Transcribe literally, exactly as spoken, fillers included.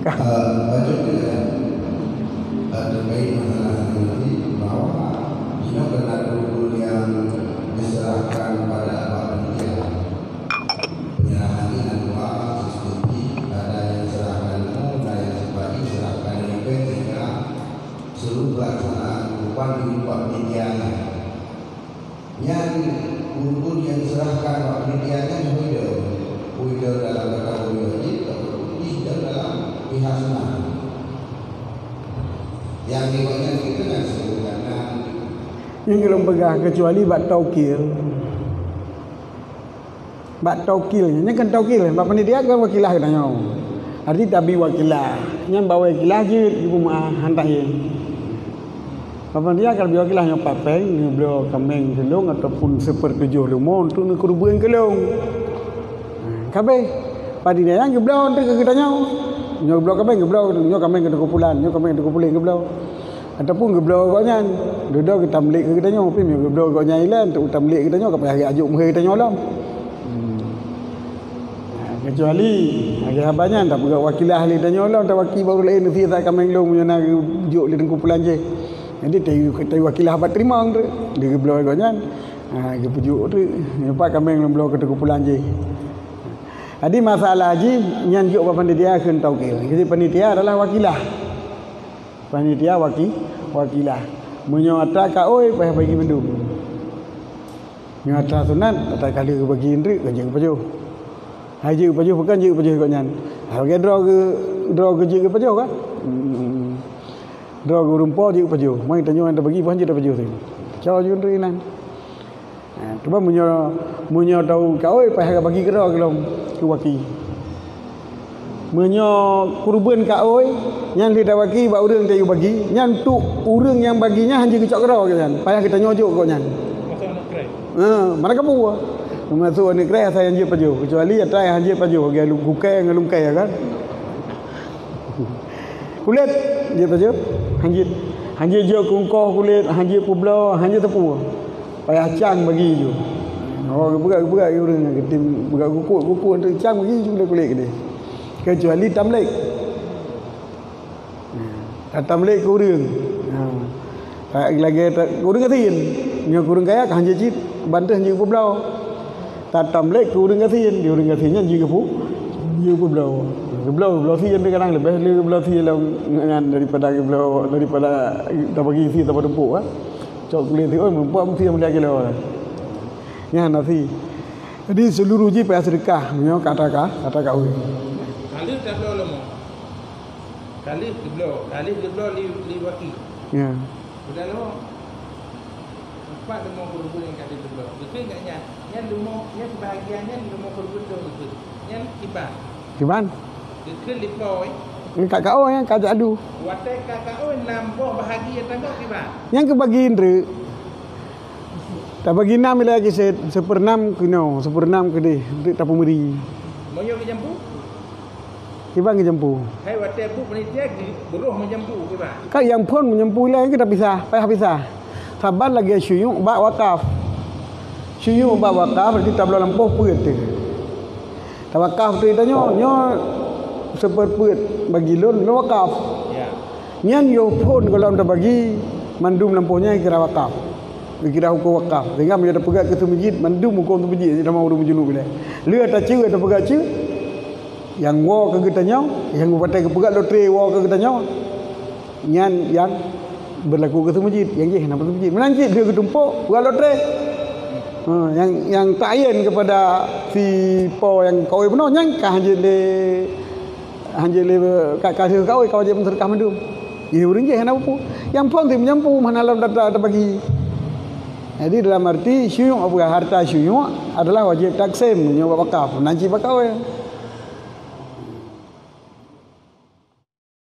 Eh, bacut juga, eh, terkait masalah tadi, bahwa inoe keunan rukun nyang diserahkan pada awak panitia. Penyerahan nyan dua, sistem, ada nyang serahkan ilmu, ada nyang sifat serahkan ribet, sehingga seluruh pelaksanaan kurban dibuat panitia nyan. Nyan ureuëng nyang serahkan bak panitia nyan ho idong. Ho idong dalam kata ureuëng jih, ho idong dalam pihak sunat. Nyang di awak nyan kita nyang sebut karena Nyang lôn peugah, kecuali bak taukil. Bak taukil, nyan kan taukil, bak panitia kan wakilah geutanyoe. Arti tabi wakilah. Nyan bak wakilah jeuet geupeumaah hantai. Bak panitia kan tabi wakilah nyoe pat péng, neubloe kaméng keu lôn ataupun seupeurtujoh leumo untuk neukeureubeuen keu lôn. Ka abéh, panitia nyan geubloe untuk keu geutanyoe. Nyoe geubloe kaméng, geubloe, nyoe kaméng keu Teungku Pulan, nyoe kaméng keu Teungku Pulan geubloe. Ataupun geubloe gobnyan, dudoe geutamlek keu geutanyoe, tapi meunyoe geubloe gobnyan ilée, untuk tamlek geutanyoe, ka payah geuajok meuhé geutanyoe lom. Hmm. Ha, kecuali lagée haba nyan, tapeugah wakilah lé geutanyoe lom, tawaki bak ureuëng laén, neusie that kaméng lôn, meunyoe na geujok lé Teungku Pulan jih. Jadi, tayu-, tayu wakilah bak teurimong tu, dia geubloe gobnyan, ha, geupeujok tu, nyoe pat kaméng lôn bloe keu Teungku Pulan jih. Jadi, masalah jih, nyan jok bak panitia kheun taukil. Jadi, panitia adalah wakilah. Panitia waki-, wakilah. Meunyoe atra kaôi, payah bagi mandum. Meunyoe atra sunat, atra ka lheueh bagi indrik, ka jeuet geupajoh. Hai jeuet geupajoh, bukan jeuet geupajoh gobnyan. Hai bagi droe geu-, droe geu jeuet geupajoh kan? Hmm. Droe geu ureuëng po jeuet geupajoh. Mai tanyoe nyang tabagi, bukan jeuet tapajoh tadi. Cok jeuet indrik inan. Ha, cuba meunyoe, meunyoe tau kaôi, payah bagi keudroe keu lom, keu waki. Meunyoe keureubeuen kaôi, nyan lheueh tawaki bak ureuëng tayue bagi, nyan untuk ureuëng nyang bagi nyan hanjeuet geucok keudroe gobnyan, payah geutanyoe jok gobnyan. Maksud aneuk kreh? Ha, mana kapeue? Maksud aneuk kreh asai hanjeuet pajoh, kecuali atra hanjeuet pajoh, lagée lu-, gukée ngon lungkée kan. Kulét jeuet pajoh, hanjeuet. Hanjeuet jok keu eungkoh kulét, hanjeuet peubloe, hanjeuet teupue. Payah cang bagi ju. Oh, geupeugah, geupeugah ureuëng geutem, peugah gukuk, gukuk tu cang bagi ju kulét-kulét keudeh. Kecuali tamlek. Nah, tatamlek keu ureuëng. Nah, lagée ta-, ureuëng gasien. Nyoe ureuëng kaya ka hanjeuet cit, ban teuh hanjeuet peubloe. Tatamlek keu ureuëng gasien, di ureuëng gasien nyan jeuet geupu-, jeuet peubloe. Geubloe, geubloe sie kadang leubeh le geubloe sie lom nyan daripada geubloe, daripada tabagi sie tapeutumpok, ah. Cok kulét sie, oi, meureumpok meusie meuliah kilo. Nyan na sie. Jadi, seuluruh jih payah seudeukah, meunyoe ka atra ka, ka atra kaôi. Ka lheueh tabloe leumo. Ka lheueh geubloe, ka lheueh geubloe lé, lé waki. Ya. Udah leumo. Empat leumo keureubeuen nyang ka lheueh geubloe. Geukheun gobnyan, nyan leumo, nyan sibahagian nyan leumo keureubeuen lôn geukheun. Nyan kiban. Kiban? Geukheun lé po, eh. Nyan ka kaôi, nyan ka jak adu. Watée ka kaôi, nam boh bahagi nyang tanggoh kiban. Nyan keu bagi indrik. Tabagi nam ilée lagée se-, seupeureunam keunoe, seupeureunam keudeh, untuk tapeumeuri. Meunyoe geujampu? Kiban geujampu. Hai watée buet panitia geuroh meujampu kiban. Ka nyang phon meujampu ilée, nyang keu tapisah, payah pisah. Saban lagée syuyuk bak wakaf. Syuyuk bak wakaf, berarti tabloe lampôh peuet teuh. Tawakaf teuh tanyoe, nyoe seupeurpeuet bagi lôn, lôn wakaf. Ya. Nyan yoh phon gohlom tabagi, mandum lampôh nyan kira wakaf. Kira hukôm wakaf. Sehingga meunyoe tapeugah keu seumeujid, mandum hukôm seumeujid, sama ureuëng meujuluk ilée. Lheueh taceue, tapeugah ceue, nyang woe keu geutanyoe, nyang watée geupeugah lotre woe keu geutanyoe, nyan nyang beurlaku keu seumeujid, nyang jih hana seumeujid. Meunan cit lheueh geutumpok, peugah lotre. Ha, nyang, nyang ta'yin keupada si po nyang kaôi bunoe, nyan ka hanjeuet lé, hanjeuet lé ka, ka lheueh kaôi, ka wajéb meuseudeukah mandum. Jih ureuëng jih hana peue-peue. Nyang phon si meujampu, hana lom atra tabagi. Jadi, dalam arti syuyuk, peugah harta syuyuk adalah wajéb taksém, nyoe bak wakaf, nan cit bak kaôi.